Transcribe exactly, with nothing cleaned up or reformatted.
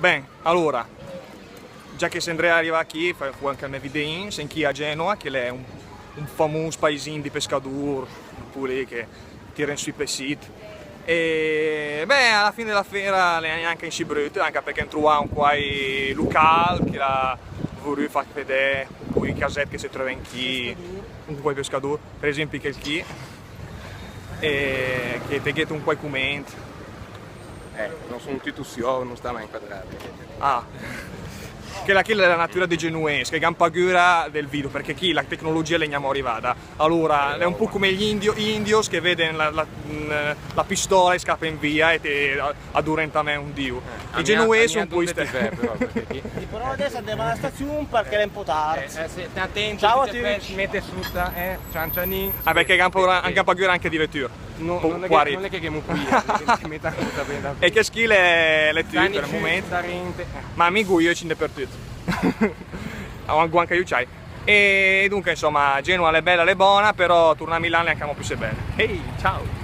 Ben, alora, già che sem dré a rivà chì, fó anca el mè videin, sem chì a Genova, che l'è un, un famus paisin di pescadùr, pù lé che tiren sü i pescit. E, beh, a la fin de la fera l'è gnanca inscì brüt, anca perché em trovà un quai lucal che l'à vurü fà vedè un pò i caset che se tröven chì, un quai pescadùr, per esempi chel chì, e che te gh'ét un quai cument. Eh, no son tüt sü, no sta mai inquadrade. Ah. Chela chì l'è la natüra dei genuves, che gh'han pagüra del video, perché chì la tecnologia l'è gnamò rivada. Alora, l'è un pò come gli indio-, indios che veden la, la, mm, la pistola e scapen via e te a-, adurenten a me un diu. Eh, i genuves son un pò i stess. Però adess andem a la staziun perché l'è un pò tard. Eh, eh, sì, sté atento. Ciao a tutti. Mete sota, eh, cian cianin. Ah, perché gh'han pagüra, gh'han pagüra anca di vetür. No, non è che, non è che gh'emu pagüra, che meta sota. E chest chì l'è, l'è tüt per el mument. Ma mi gh'hoo i öcc indapertüt. Gh'hoo anca i uciai. E dunca, insoma, Genova l'è bela, l'è bona, però turnà a Milan l'è anca pü se bel. Ehi, ciao!